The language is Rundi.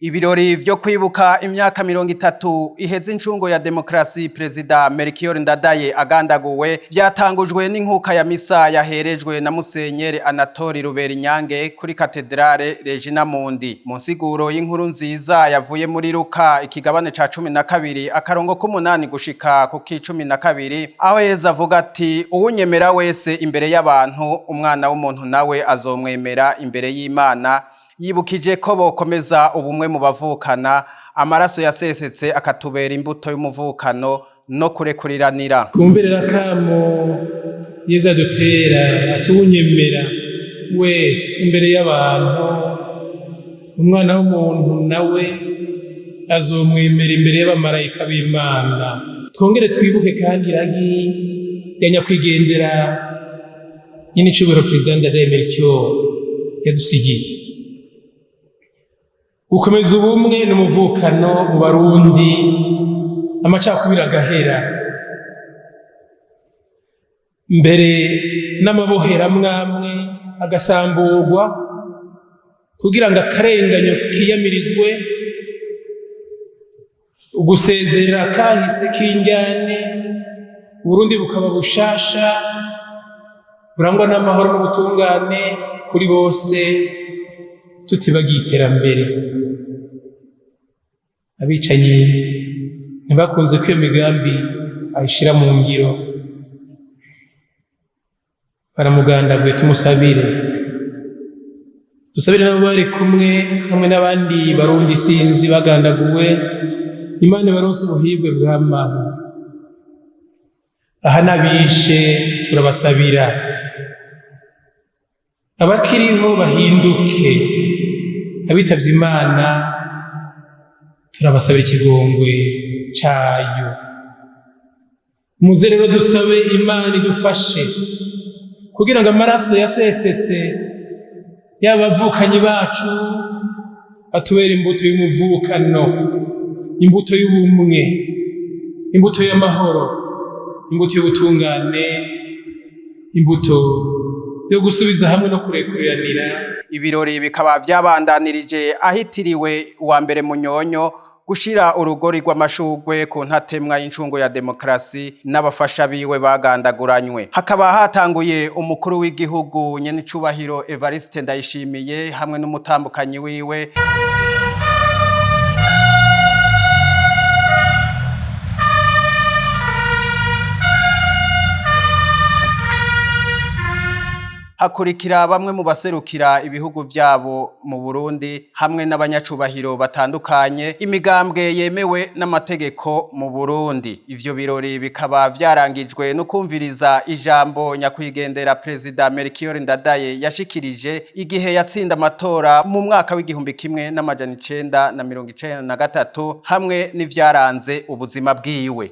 Ibirori vyo kwibuka imyaka 30 iheze incungo ya demokrasi Perezida Melchior Ndadaye agandaguwe vyatangujwe n'inkuka ya misa yaherejwe na Musenyeri Anatoli Ruberinyange kuri Katedrale Regina Mundi. Mu nsiguro y'inkuru nziza yavuye muri Luka ikigabane ca 12 akarongo k'umunani gushika ku k'12, aho Yezu avuga ati: "Uwunyemera wese imbere y'abantu, umwana w'umuntu nawe azomwemera imbere y'Imana." Yibukije ko bokomeza ubumwe mu bavukana, amaraso yasesetse akatubera imbuto y'umuvukano no kurekuriranira. Twumvirira akamo Yezu adutera atuwunyemera wese imbere y'abantu, umwana w'umuntu nawe azomwemera imbere y'abamarayika b'Imana. Twongere twibuke kandi iragi rya nyakwigendera nyene icubahiro Perezida Ndadaye Melchior yadusigiye: gukomeza ubumwe n'umuvukano mu Barundi, amacakubiri agahera, mbere n'amabohero amwamwe agasamburwa kugira ngo akarenganyo kiyamirizwe, ugusezerera kahise k'injyane, Uburundi bukaba bushasha burangwa n'amahoro n'ubutungane kuri bose, tutibagiye iterambere. Abicanyi ntibakunze ko iyo migambi ayishira mu ngiro, baramugandaguye. Tumusabire, dusabire nabo bari kumwe hamwe n'abandi Barundi sinzi bagandaguwe, Imana ibaronse ubuhirwe bw'amaho. Aha n'abishe turabasabira, abakiriho bahinduke, abitavye Imana turabasabira ikigongwe cayo. Muze rero dusabe Imana idufashe kugira ngo amaraso yasesetse y'abavukanyi bacu atubere imbuto y'umuvukano, imbuto y'ubumwe, imbuto y'amahoro, imbuto y'ubutungane, imbuto yo gusubiza hamwe no kurekuriranira. Ibirori bikaba vyabandanirije ahitiriwe uwa mbere Munyonyo gushira urugori rw'amashurwe ku ntatemwa y'incungu ya demokrasi n'abafasha biwe bagandaguranywe. Hakaba hatanguye umukuru w'igihugu nyenicubahiro Evariste Ndayishimiye hamwe n'umutambukanyi wiwe. Hakurikira bamwe mu baserukira ibihugu vyabo mu Burundi hamwe n'abanyacubahiro batandukanye, imigambwe yemewe n'amategeko mu Burundi. Ivyo birori bikaba vyarangijwe no kumviriza ijambo nyakwigendera Perezida Melchior Ndadaye yashikirije igihe yatsinda amatora mu mwaka w'1993 hamwe n'ivyaranze ubuzima bwiwe.